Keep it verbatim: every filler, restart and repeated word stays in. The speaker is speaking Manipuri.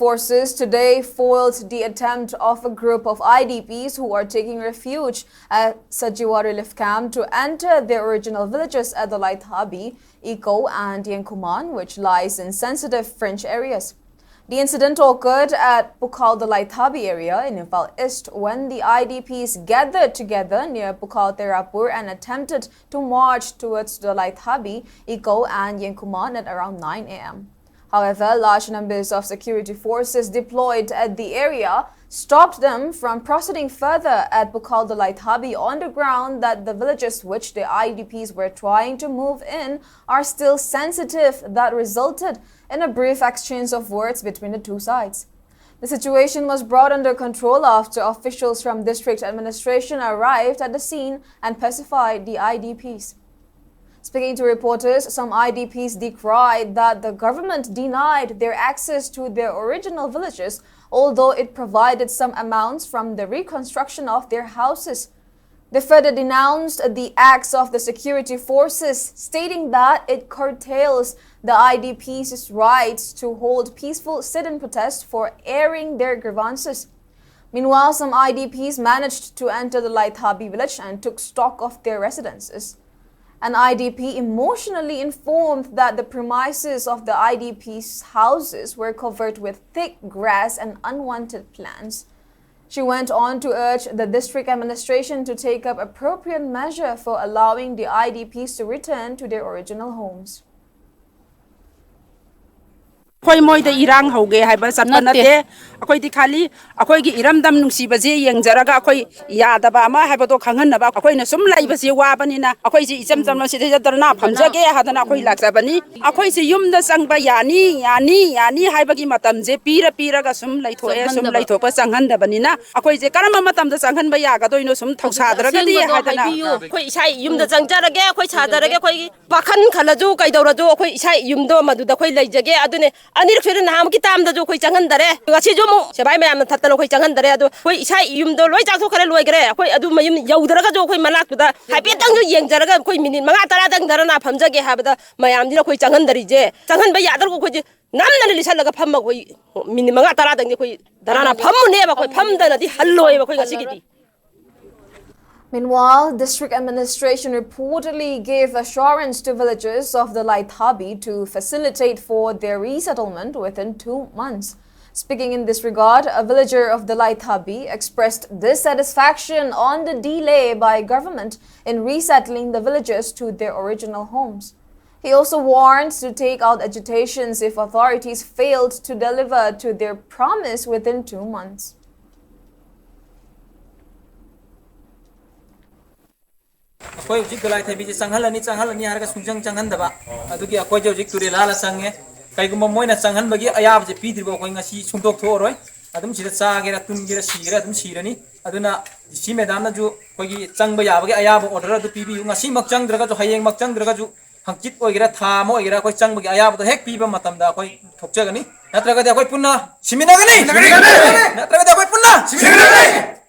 Forces today foiled the attempt of a group of I D Ps who are taking refuge at Sajiwa relief camp to enter their original villages at the Laithabi, Iko, and Yengkuman, which lies in sensitive fringe areas. The incident occurred at Pukhal the Laithabi area in Imphal East when the I D Ps gathered together near Pukhal Terapur and attempted to march towards the Laithabi, Iko, and Yengkuman at around nine a m. However, large numbers of security forces deployed at the area stopped them from proceeding further at Pukhal the Laithabi on the ground that the villages which the I D Ps were trying to move in are still sensitive, that resulted in a brief exchange of words between the two sides. The situation was brought under control after officials from district administration arrived at the scene and pacified the I D Ps. Speaking to reporters, some I D Ps decried that the government denied their access to their original villages, although it provided some amounts from the reconstruction of their houses. They further denounced the acts of the security forces, stating that it curtails the I D Ps' rights to hold peaceful sit-in protests for airing their grievances. Meanwhile, some I D Ps managed to enter the Laithabi village and took stock of their residences. An I D P emotionally informed that the premises of the I D Ps' houses were covered with thick grass and unwanted plants. She went on to urge the district administration to take up appropriate measure for allowing the I D Ps to return to their original homes. ꯑꯩꯈꯣꯏ ꯃꯣꯏꯗ ꯏꯔꯥꯡ ꯍꯧꯒꯦ ꯍꯥꯏꯕ ꯆꯠꯄ ꯅꯠꯇꯦ꯫ ꯑꯩꯈꯣꯏꯗꯤ ꯈꯥꯂꯤ ꯑꯩꯈꯣꯏꯒꯤ ꯏꯔꯝꯗꯝ ꯅꯨꯡꯁꯤꯕꯁꯦ ꯌꯦꯡꯖꯔꯒ ꯑꯩꯈꯣꯏ ꯌꯥꯗꯕ ꯑꯃ ꯍꯥꯏꯕꯗꯣ ꯈꯪꯍꯟꯅꯕ꯫ ꯑꯩꯈꯣꯏꯅ ꯁꯨꯝ ꯂꯩꯕꯁꯦ ꯋꯥꯕꯅꯤꯅ ꯑꯩꯈꯣꯏꯁꯦ ꯏꯆꯝ ꯆꯝꯅ ꯁꯤꯗꯩꯗ ꯙꯔꯅꯥ ꯐꯝꯖꯒꯦ ꯍꯥꯏꯗꯅ ꯑꯩꯈꯣꯏ ꯂꯥꯛꯆꯕꯅꯤ꯫ ꯑꯩꯈꯣꯏꯁꯦ ꯌꯨꯝꯗ ꯆꯪꯕ ꯌꯥꯅꯤ, ꯌꯥꯅꯤ, ꯌꯥꯅꯤ ꯍꯥꯏꯕꯒꯤ ꯃꯇꯝꯁꯦ ꯄꯤꯔ ꯄꯤꯔꯒ ꯁꯨꯝ ꯂꯩꯊꯣꯛꯑꯦ꯫ ꯁꯨꯝ ꯆꯪꯍꯟꯗꯕ꯫ ꯂꯩꯊꯣꯛꯄ ꯆꯪꯍꯟꯗꯕꯅꯤꯅ ꯑꯩꯈꯣꯏꯁꯦ ꯀꯔꯝꯕ ꯃꯇꯝꯗ ꯆꯪꯍꯟꯕ ꯌꯥꯒꯗꯣꯏꯅꯣ? ꯁꯨꯝ ꯊꯧꯁꯥꯗ꯭ꯔꯒꯗꯤ ꯑꯁꯦꯡꯕꯗꯣ ꯍꯥꯏꯗꯅ꯫ ꯍꯥꯏꯕꯤꯌꯨ꯫ ꯑꯩꯈꯣꯏ ꯏꯁꯥ ꯌꯨꯝꯗ ꯆꯪꯖꯔꯒꯦ, ꯑꯩꯈꯣꯏ ꯁꯥꯖꯔꯒꯦ, ꯑꯩꯈꯣꯏꯒꯤ ꯄꯥꯈꯟ ꯈꯜꯂꯁꯨ ꯀꯩꯗꯧꯔꯁꯨ ꯑꯩꯈꯣꯏ ꯏꯁꯥ ꯌꯨꯝꯗꯣ ꯃꯗꯨꯗ ꯑꯩꯈꯣꯏ ꯂꯩꯖꯒꯦ꯫ ꯑꯗꯨꯅꯦ ꯑꯅꯤꯔꯛ ꯁꯨꯔꯦ, ꯅꯍꯥꯟꯃꯨꯛꯀꯤ ꯇꯥꯝꯗꯁꯨ ꯑꯩꯈꯣꯏ ꯆꯪꯍꯟꯗꯔꯦ꯫ ꯉꯁꯤꯁꯨ ꯁꯦꯕꯥꯏ ꯃꯌꯥꯝꯅ ꯊꯠꯇꯅ ꯑꯩꯈꯣꯏ ꯆꯪꯍꯟꯗꯔꯦ꯫ ꯑꯗꯣ ꯑꯩꯈꯣꯏ ꯏꯁꯥ ꯌꯨꯝꯗꯣ ꯂꯣꯏ ꯆꯥꯊꯣꯛꯈ꯭ꯔꯦ, ꯂꯣꯏꯈ꯭ꯔꯦ꯫ ꯑꯩꯈꯣꯏ ꯑꯗꯨ ꯃꯌꯨꯝ ꯌꯧꯗ꯭ꯔꯒꯁꯨ ꯑꯩꯈꯣꯏ ꯃꯅꯥꯛꯇꯨꯗ ꯍꯥꯏꯐꯦꯠꯇꯪꯁꯨ ꯌꯦꯡꯖꯔꯒ ꯑꯩꯈꯣꯏ ꯃꯤꯅꯤꯠ ꯃꯉꯥ ꯇꯔꯥꯗꯪ ꯙꯔꯅꯥ ꯐꯝꯖꯒꯦ ꯍꯥꯏꯕꯗ ꯃꯌꯥꯝꯁꯤꯅ ꯑꯩꯈꯣꯏ ꯆꯪꯍꯟꯗꯔꯤꯁꯦ꯫ ꯆꯪꯍꯟꯕ ꯌꯥꯗ꯭ꯔꯒ ꯑꯩꯈꯣꯏꯁꯦ ꯅꯝꯗꯅ ꯂꯤꯁꯜꯂꯒ ꯐꯝꯃ ꯑꯩꯈꯣꯏ ꯃꯤꯅꯤꯠ ꯃꯉꯥ ꯇꯔꯥꯗꯪꯗꯤ ꯑꯩꯈꯣꯏ ꯙꯔꯅꯥ ꯐꯝꯃꯨꯅꯦꯕ꯫ ꯑꯩꯈꯣꯏ ꯐꯝꯗꯅꯗꯤ ꯍꯜꯂꯣꯏꯕ ꯑꯩꯈꯣꯏ ꯉꯁꯤꯒꯤꯗꯤ꯫ Meanwhile, district administration reportedly gave assurance to villagers of the Laithabi to facilitate for their resettlement within two months. Speaking in this regard, a villager of the Laithabi expressed dissatisfaction on the delay by government in resettling the villagers to their original homes. He also warned to take out agitations if authorities failed to deliver to their promise within two months. ꯑꯩꯈꯣꯏ ꯍꯧꯖꯤꯛ ꯗꯣꯂꯥꯏ ꯊꯩꯕꯤꯁꯦ ꯆꯪꯍꯜꯂꯅꯤ ꯆꯪꯍꯜꯂꯅꯤ ꯍꯥꯏꯔꯒ ꯁꯨꯡꯆꯪ ꯆꯪꯍꯟꯗꯕ꯫ ꯑꯗꯨꯒꯤ ꯑꯩꯈꯣꯏꯁꯦ ꯍꯧꯖꯤꯛ ꯇꯨꯔꯦꯜ ꯂꯥꯜꯂ ꯆꯪꯉꯦ꯫ ꯀꯩꯒꯨꯝꯕ ꯃꯣꯏꯅ ꯆꯪꯍꯟꯕꯒꯤ ꯑꯌꯥꯕꯁꯦ ꯄꯤꯗ꯭ꯔꯤꯕ ꯑꯩꯈꯣꯏ ꯉꯁꯤ ꯁꯨꯡꯗꯣꯛꯊꯣꯛꯑꯔꯣꯏ꯫ ꯑꯗꯨꯝ ꯁꯤꯗ ꯆꯥꯒꯦꯔꯥ ꯇꯨꯝꯒꯦꯔꯥ ꯁꯤꯒꯦꯔꯥ ꯑꯗꯨꯝ ꯁꯤꯔꯅꯤ꯫ ꯑꯗꯨꯅ ꯗꯤ ꯁꯤ ꯃꯦꯗꯥꯝꯅꯁꯨ ꯑꯩꯈꯣꯏꯒꯤ ꯆꯪꯕ ꯌꯥꯕꯒꯤ ꯑꯌꯥꯕ ꯑꯣꯔꯗꯔ ꯑꯗꯨ ꯄꯤꯕꯤꯌꯨ꯫ ꯉꯁꯤꯃꯛ ꯆꯪꯗ꯭ꯔꯒꯁꯨ, ꯍꯌꯦꯡꯃꯛ ꯆꯪꯗ꯭ꯔꯒꯁꯨ, ꯍꯪꯆꯤꯠ ꯑꯣꯏꯒꯦꯔꯥ, ꯊꯥ ꯑꯃ ꯑꯣꯏꯒꯦꯔꯥ, ꯑꯩꯈꯣꯏ ꯆꯪꯕꯒꯤ ꯑꯌꯥꯕꯗꯣ ꯍꯦꯛ ꯄꯤꯕ ꯃꯇꯝꯗ ꯑꯩꯈꯣꯏ ꯊꯣꯛꯆꯒꯅꯤ꯫ ꯅꯠꯇ꯭ꯔꯒꯗꯤ ꯑꯩꯈꯣꯏ ꯄꯨꯟꯅ ꯁꯤꯃꯤꯟꯅꯒꯅꯤ꯫ ꯅꯠꯇ꯭ꯔꯒꯗꯤ ꯑꯩꯈꯣꯏ ꯄꯨꯟꯅ ꯁꯤꯃꯤꯟꯅꯒꯅꯤ꯫